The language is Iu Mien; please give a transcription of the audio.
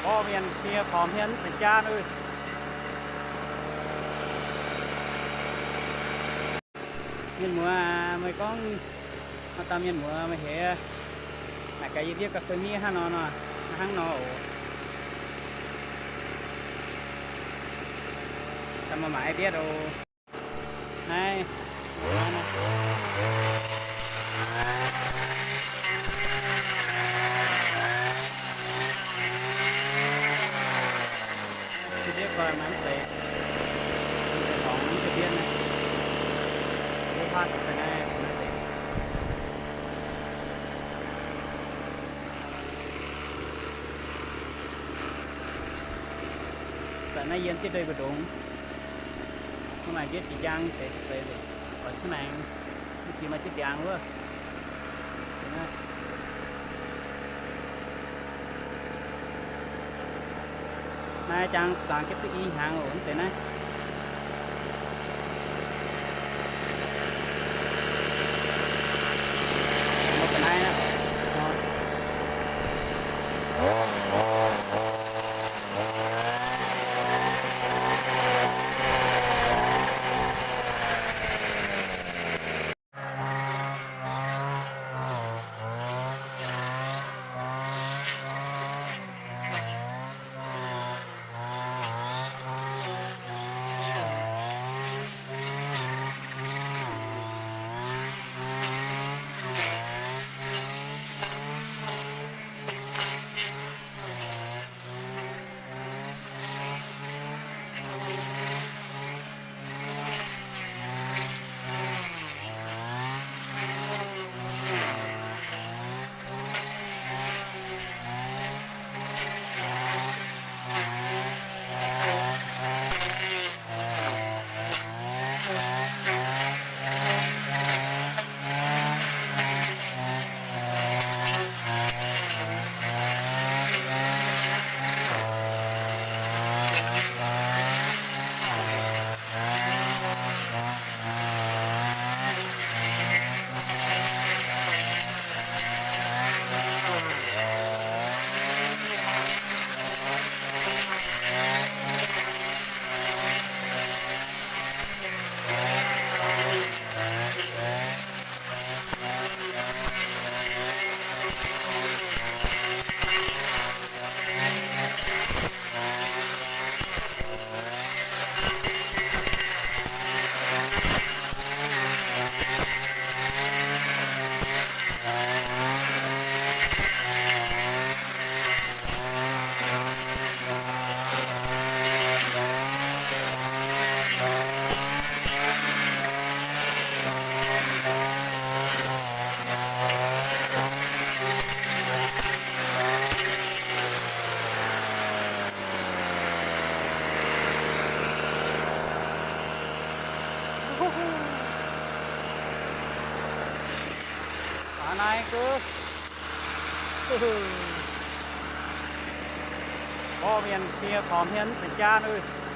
Orv, mienh nyei porx hmien mv zeiz jaav nuv. Mienh muoz, meih gorngv maaih dauh mienh muoz meih heuc naaic gaax yie mbietv ga'fei miev hnangv nor nor, hnangv nor oc. Daaih maaih maaiz mbietv oc. Naaiv, mbietv gorx maiv zeiz, mv zeiz dorngx mv zeiz mbietv naaiv. Mbietv huaav cuotv daaih naaiv maiv zeiz. Daaih naaiv yiem jienv ndeic mbu'ndongx. Mv maaih mbietv jiex njang deix deix nzengc, oix cuotv maengx, mv jiex maaih jienv ndiangx wuov. Naaiv jangx zaangc jienv duqv i hnyangx oc, mv zeiz naaiv. Mv zeiz naaiv aqv. Hnangv naaiv gaax. Orv, mienh nyei porx hmien mv zeiz jaav nuv.